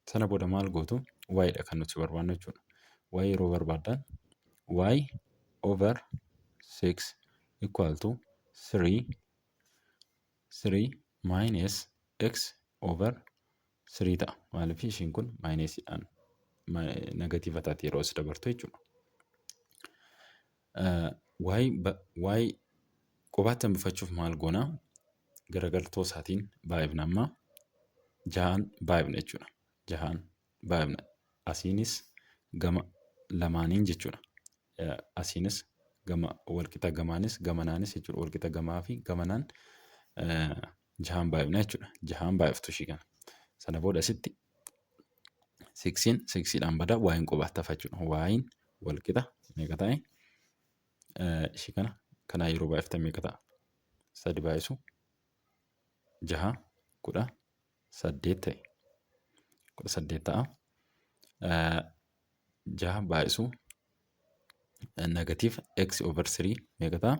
Sana booda maal gootu? Y dha kan nuti barbaannu jechuudha. Y yeroo barbaaddan y over 6 equal to 3 3 minus x over 3 ta'a. Maaliif ishiin kun minusiidhaan negative taati yeroo as dabartu jechuudha. Y qobaatti hambifachuuf maal goonaa? Garagaltoo isaatiin baay'ifna, amma jahaan baay'ifna jechuudha. Jahaan baay'ifna. Asiinis gama lamaaniin jechuudha. Asiinis gama walqixa gamaanis gamanaanis jechuudha. Walqixa gamaa fi gamanaan jahaan baay'ifna jechuudha. Jahaan baay'iftu ishii kana. Sana booda asitti sixiin sixiidhaan bada, y'n qobaatti hafa jechuudha. Y'n walqixa meeqa ta'e? Ishii kana kanaa yeroo baay'iftan meeqa ta'a? Sadi baay'isu jaha 18 ta'e. 18 ta'a. Jaha baay'isu negative x over 3 meeqa ta'a?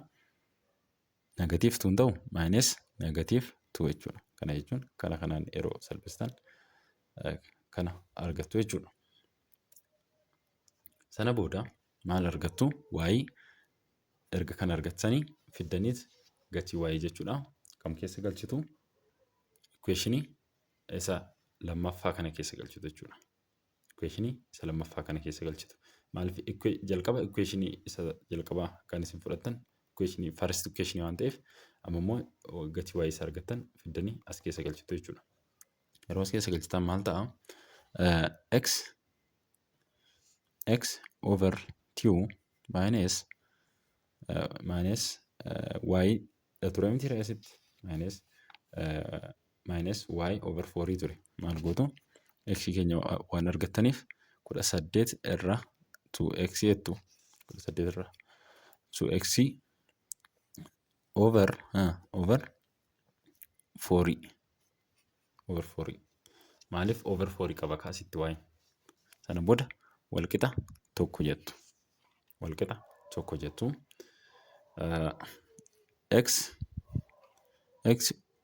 Negative 2 ta'u, minus negative 2 jechuudha. Kana jechuun kana kanaan yeroo salphistan kana argattu jechuudha. Sana booda maal argattu? Y erga kana argattanii fiddaniit gatii y jechuudha. Kam keessa galchitu? Equationii isa lammaffaa kana keessa galchitu jechuudha. Equationii isa lammaffaa kana keessa galchitu. Maaliif jalqaba equationii isa jalqabaa kan isin fudhattan equationii first equationii waan ta'eef, amma immoo gatii y isa argattan fiddanii as keessa galchitu jechuudha. Yeroo as keessa galchitan maal ta'a? X X over 2 minus minus y dha ture miti asitti, minus y over 4 ture. Maal gootu? X keenya waan argattaniif 18 irra 2x jettu. 18 irra 2x over 4, over 4. Maaliif over 4 qaba kaasitti y? Sana booda walqixa tokko jettu. Walqixa tokko jettu. X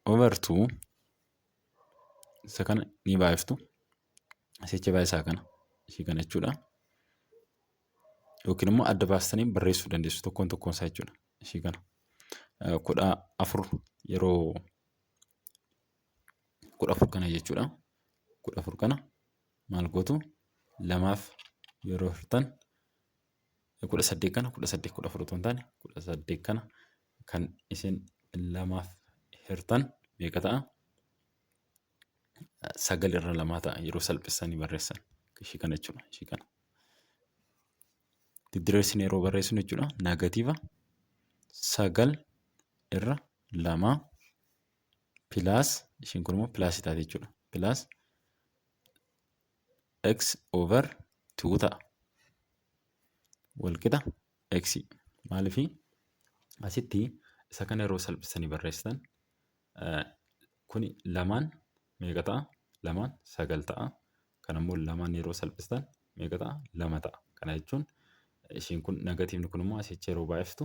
over 2 isa kana ni baay'iftu. Asicha baay'isaa kana, ishii kana jechuudha. Yookiin immoo adda baastanii barreessuu dandeessu tokkoon tokkoon isaa jechuudha. Ishii kana. 14 yeroo 14 kana jechuudha. 14 kana maal gootu? Lamaaf yeroo hirtan 18 kana, 18, 14 otoo hin taane 18 kana kan isin lamaaf hirtan meeqa ta'a? Sagal irra lamaa ta'a yeroo salphisanii barreessan. Ishii kana jechuudha. Ishii kana. Diddireessine yeroo barreessinu jechuudha. Negative sagal irra lamaa plus, ishiin kun immoo plusii taate jechuudha. Plus x over 2 ta'a. Walqixa x. Maaliifii asitti isa kana yeroo salphisanii barreessitan kuni lamaan meeqa ta'a? Lamaan sagal ta'a. Kan immoo lamaan yeroo salphistan meeqa ta'a? Lama ta'a. Kana jechuun ishiin kun negativeni kun immoo asicha yeroo baay'iftu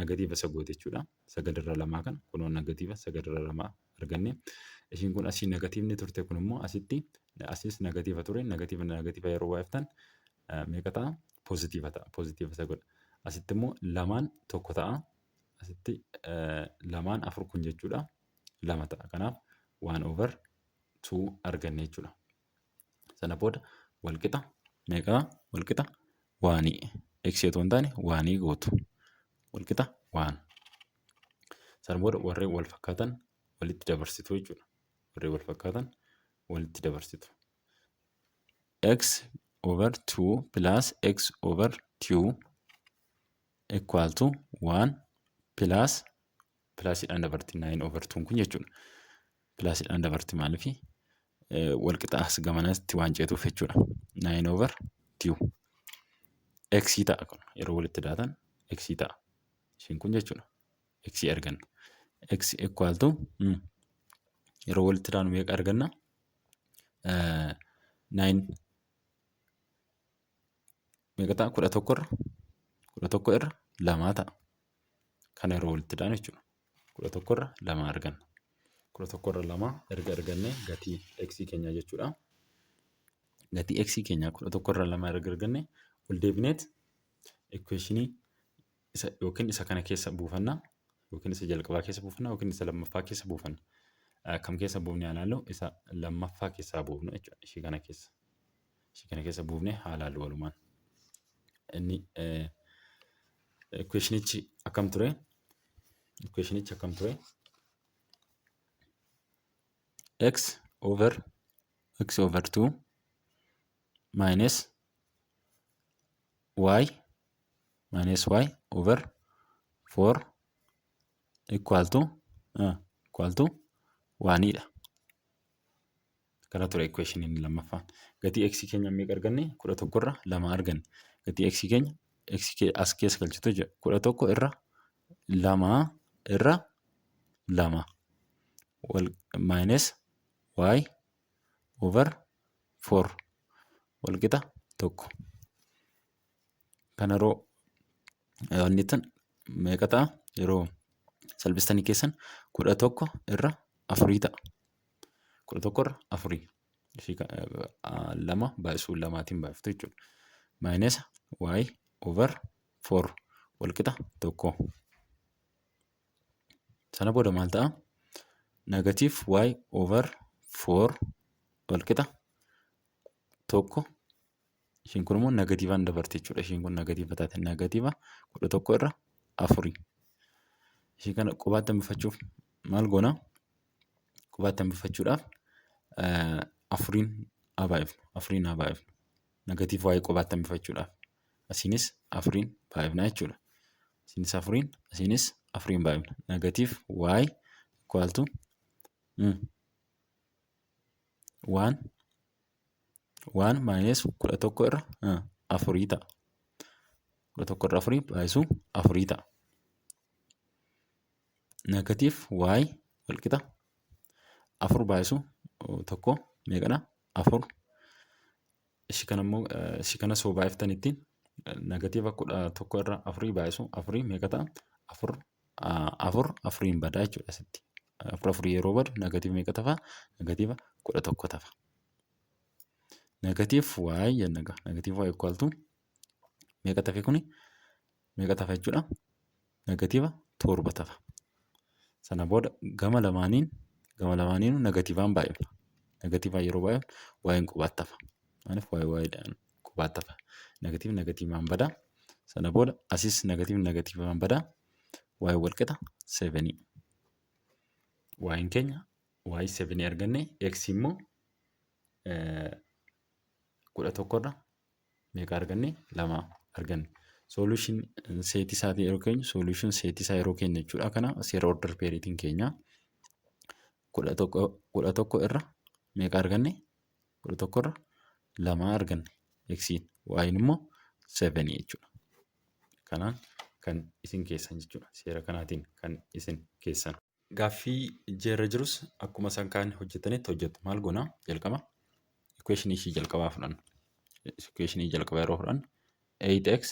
negative isa goote jechuudha. Sagal irra lamaa kana kunoo negative sagal irra lamaa arganne. Ishiin kun asii negativeni turte, kun immoo asitti asis negative ture. Negative negative yeroo baay'iftan meeqa ta'a? Positive ta'a. Positive isa godha. Asitti immoo lamaan tokko ta'a. Asitti lamaan afur kun jechuudha. Lama ta'a. Kanaaf one over two arganne jechuudha. Sana booda walqixa meeqa? Walqixa oneii. X otoo hin taane oneii gootu. Walqixa one. Sana booda warreen wal fakkaatan walitti dabarsitu jechuudha. Warreen wal fakkaatan walitti dabarsitu. X over 2 plus x over 2 equal to 1 plus, plusiidhaan dabarti 9 over 2 kun jechuudha. Plusiidhaan dabarti, maaliifi walqixa as gamanatti waan ceetuuf jechuudha. 9 over 2 x ta'a, kun yeroo walitti daatan x ta'a. Ishiin kun jechuudha. X arganna. X equal to yeroo walitti daanu meeqa arganna? 9 meeqa ta'a? 11 irra, 11 irra lamaa ta'a. Kana yeroo walitti daanu jechuudha. 11 irra lama arganna. 11 irra lama erga arganne gatii x keenyaa jechuudha. Gatii x keenyaa 11 irra lama erga arganne ol deebineet equationii isa yookiin isa kana keessa buufanna, yookiin isa jalqabaa keessa buufanna, yookiin isa lammaffaa keessa buufanna. Kam keessa buufnee haa ilaallu? Isa lammaffaa keessaa buufnu jechuudha. Ishii kana keessa. Ishii kana keessa buufnee haa ilaallu walumaan. Inni equationichi akkam ture? Equationichi akkam ture? X over 2 minus y minus y over 4 equal to oneiidha. Kana ture equation inni lammaffaan. Gatii x keenya meeqa arganne? 11 irra lama arganne. Gatii x keenya x as keessa galchitu jechuudha. 11 irra lama irra lama wal minus y over 4 walqixa tokko. Kana yeroo wanni tan meeqa ta'a? Yeroo salphistanii keessan 11 irra afurii ta'a. 11 irra afurii. Ishii lama baay'isuu lamaatiin baay'iftu jechuudha. Minus y over 4 walqixa tokko. Sana booda maal ta'a? Negative y over 4 walqixa tokko. Ishiin kun immoo negativeaan dabarte jechuudha. Ishiin kun negative taate, negative 11 irra afurii. Ishii kana qubaatti hambifachuuf maal goona? Qubaatti hambifachuudhaaf afuriin haa baay'ifnu. Afuriin haa baay'ifnu. Negative y qobaatti hambifachuudhaaf. Asiinis afuriin baay'ifna jechuudha. Asiinis afuriin, asiinis afuriin baay'ifna. Negative y equal to one one minus 11 irra afurii ta'a. 11 irra afurii baay'isuu afurii ta'a. Negative y walqixa afur baay'isuu tokko meeqadha? Afur. Ishii kana immoo, ishii kana soo baay'iftan ittiin negative 11 irra afurii baay'isuu afurii meeqa ta'a? Afur afur afuriin badaa jechuudha asitti. Afur afurii yeroo badu negative meeqa tafa? Negative 11 tafa. Negative y jenna egaa. Negative y equal to meeqa tafe kuni? Meeqa tafa jechuudha? Negative torba tafa. Sana booda gama lamaaniin negatiivaan baay'ifna. Negatiivaan yeroo baay'ifnu y'n qubaatti hafa. Maaliif? Y y'dhaan qubaatti hafa. Negative negatiivaan badaa. Sana booda asis negative negatiivaan badaa. Y wal qixa sevenii. Y'n keenya y sevenii arganne. X immoo 11 irra meeqa arganne? Lama arganne. Solution setii isaatii yeroo keenyu, solution setii isaa yeroo keenya jechuudha. Kana seera order pairiitiin keenya. 11 irra meeqa arganne? 11 irra lama arganne. Xiin, y'n immoo sevenii jechuudha. Kanaan kan isin keessan jechuudha. Seera kanaatiin kan isin keessan. Gaaffii jeerra jirus akkuma isaan kaan hojjetanitti hojjetu. Maal goonaa? Jalqaba equationii ishii jalqabaa fudhanna. Equationii jalqabaa yeroo fudhannu 8x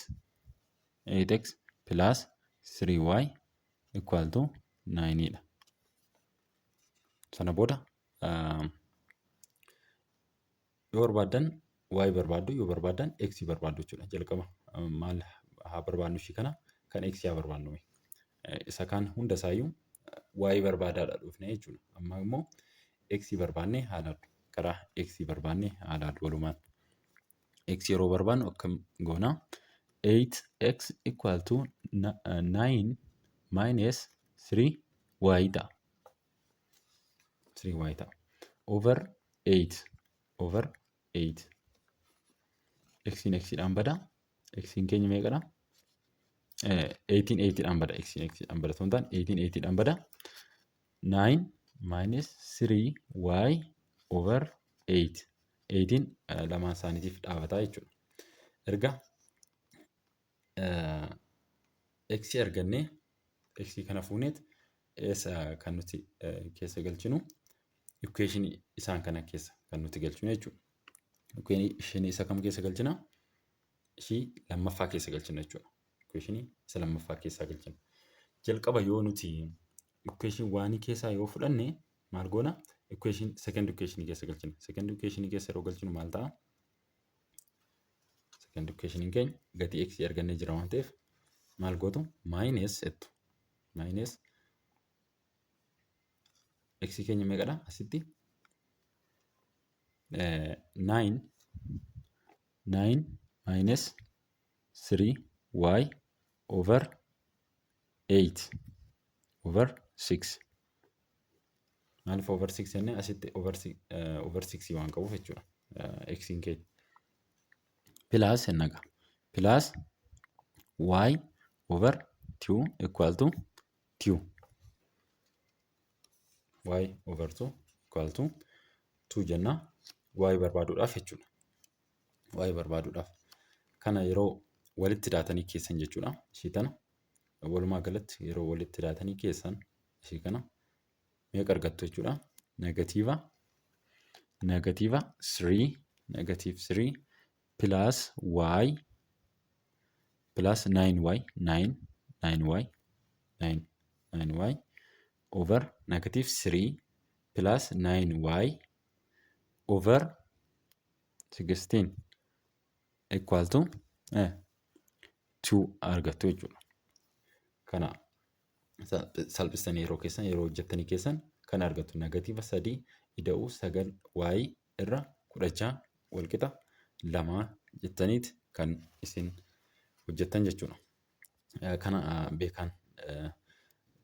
8x plus 3y equal to 9 dha. Sana booda yoo barbaaddan y barbaaddu, yoo barbaaddan x barbaaddu jechuudha. Jalqaba maal haa barbaadnu? Ishii kana kan x haa barbaadnu. Isa kaan hunda isaayyuu y barbaadaadha dhufne jechuudha. Amma immoo x barbaannee haa ilaallu. Karaa x barbaannee haa ilaallu walumaan. X yeroo barbaannu akkam goonaa? 8x equal to 9 minus 3y ta'a. 3y ta'a. Over 8, over 8. X'n x'dhaan bada. X'n keenya meeqadha? 18 8dhaan bada. X'n x'dhaan bada. Osoo hin taane 18 8dhaan bada. 9 minus 3y over 8. 18 lamaan isaaniitiif dhaabataa jechuudha. Erga x argannee, x kana fuuneet eessa kan nuti keessa galchinu? Equation isaan kana keessa kan nuti galchinu jechuudha. Equation isa kam keessa galchina? Ishii lammaffaa keessa galchina jechuudha. Equation isa lammaffaa keessa galchina. Jalqaba yoo nuti equation waanii keessaa yoo fudhanne maal goona? Equation second equation keessa galchina. Second equation keessa yeroo galchinu maal ta'a? Second equation keenya gatii x argannee jira waan ta'eef maal gootu? Minus jettu. Minus x keenya meeqadha asitti? 9 9 minus 3 y over 8 over 6. Maaliif over 6 jennee? Asitti over 6 waan qabuuf jechuudha. X'n keenya. Plus jenna, plus y over 2 equal to 2. Y over 2 equal to 2 jenna, y barbaaduudhaaf jechuudha. Y barbaaduudhaaf. Kana yeroo walitti daatanii keessan jechuudha. Ishii tana walumaa galatti yeroo walitti daatanii keessan ishii kana meeqa argattu jechuudha? Negative 3, negative 3 plus y plus 9y 9 9y 9 9y over negative 3 plus 9y over 16 equal to 2 argattu jechuudha. Kana salphistanii yeroo keessan, yeroo hojjettanii keessan kan argattu negative sadii ida'uu sagal y irra 16 walqixa lamaa jettaniiti kan isin hojjettan jechuudha. Kana beekaan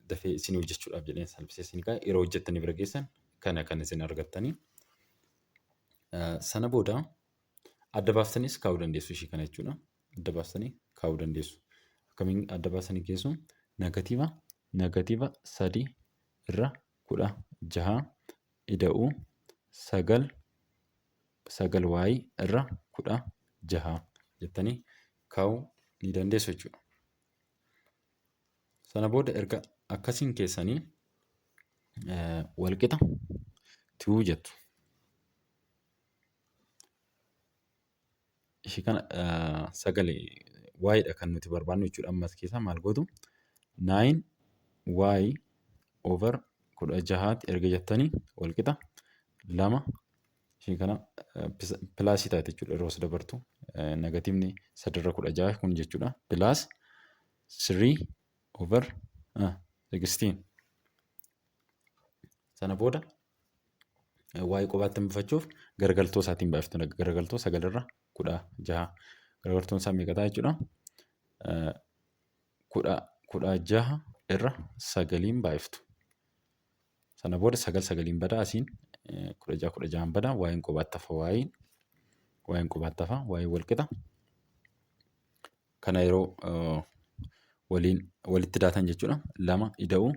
dafee isin hojjechuudhaaf jedheen salphisee isin kaa'e. Yeroo hojjettanii bira geessan kana kan isin argattanii. Sana booda Adda baaftaniis kaa'uu dandeessu ishii kana jechuudha. Adda baastanii kaa'uu dandeessu. Akkamiin adda baastanii keessu? Negative 3 irra 16 ida'uu 9 9 y irra 16 jettanii kaa'uu ni dandeessu jechuudha. Sana booda erga akkasiin keessanii walqixa two jettu. Ishii kana sagalee y dha kan nuti barbaannu jechuudha. Ammas keessaa maal gootu? Nine y over 16tti erga jettanii walqixa 2, ishii kana plusii taate jechuudha yeroo as dabartu, negativeni 3 irra 16 kun jechuudha, plus 3 over 16. Sana booda y qobaatti hambifachuuf garagaltoo isaatiin baay'iftu. Garagaltoo 9 irra 16, garagaltoon isaa meeqa ta'a jechuudha? 16 irra 9n baay'iftu. Sana booda sagal sagaliin badaa, asiin 16 16n badaa, y'n qobaatti hafa, y'n qobaatti hafa, y'n walqixa. Kana yeroo waliin walitti daatan jechuudha. 2 ida'uu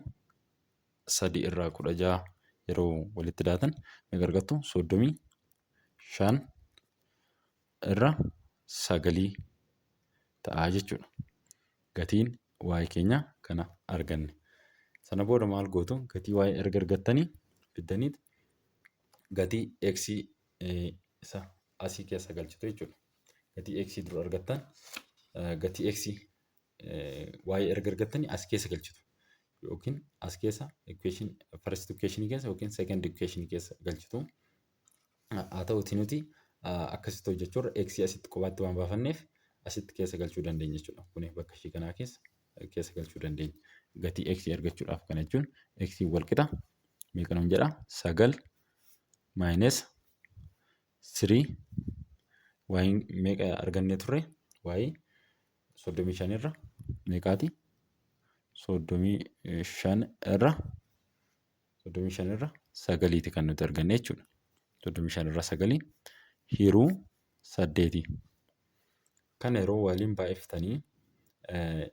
3 irraa 16 yeroo walitti daatan meeqa argattu? 35 irra 9 ta'a jechuudha. Gatiin y keenya kana arganne. Sana booda maal gootu? Gatii y erga argattanii fiddaniit gatii x isa asii keessa galchitu jechuudha. Gatii x dura argattan, gatii x y erga argattanii as keessa galchitu. Yookiin as keessa equation first equation keessa yookiin second equation keessa galchitu. Haa ta'uti nuti akkasitti hojjechuurra x asitti qobaatti waan baafanneef asitti keessa galchuu dandeenya jechuudha. Kuni bakka ishii kanaa keessa galchuu dandeenya. Gatii x argachuudhaaf kana jechuun x wal qixa meeqa nuun jedha? 9 minus 3 y meeqa argannee turre? Y 35 irra meeqaati? 35 irra 9iiti kan nuti arganne jechuudha. 35 irra 9 hiruu 8. Kana yeroo waliin baay'iftanii,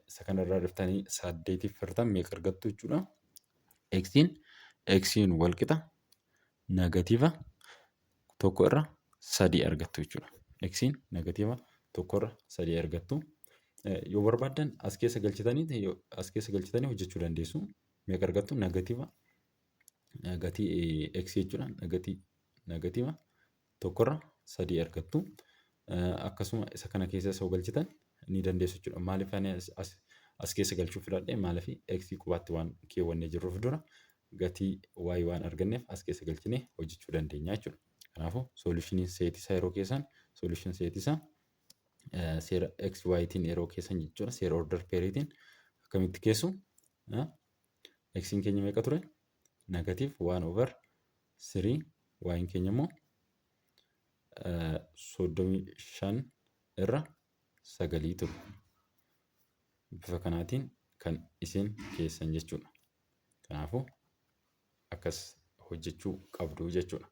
isa kanarraa dhuftanii 8f hirtan meeqa argattu jechuudha? X'n wal qixa negative 1 irra 3 argattu jechuudha. X'n negative 1 irra 3 argattu. Yoo barbaaddan as keessa galchitanii hojjechuu dandeessu. Meeqa argattu? Negative gatii x jechuudha. Negative 1 irra 3 argattu. Akkasuma isa kana keessa osoo galchitan ni dandeessu jechuudha. Maaliif ani as keessa galchuu filadhe? Maaliif x qubaatti waan keewwannee jirruuf, dura gatii y waan arganneef as keessa galchinee hojjechuu dandeenya jechuudha. Kanaafuu solution setii isaa yeroo keessan, solution setii isaa seera x y tiin yeroo keessan jechuudha. Seera order pairiitiin akkamitti keessu? X'n keenya meeqa ture? Negative 1 over 3, y'n keenya immoo 35 irra 9 ture. Bifa kanaatiin kan isin keessan jechuudha. Kanaafuu akkas hojjechuu qabdu jechuudha.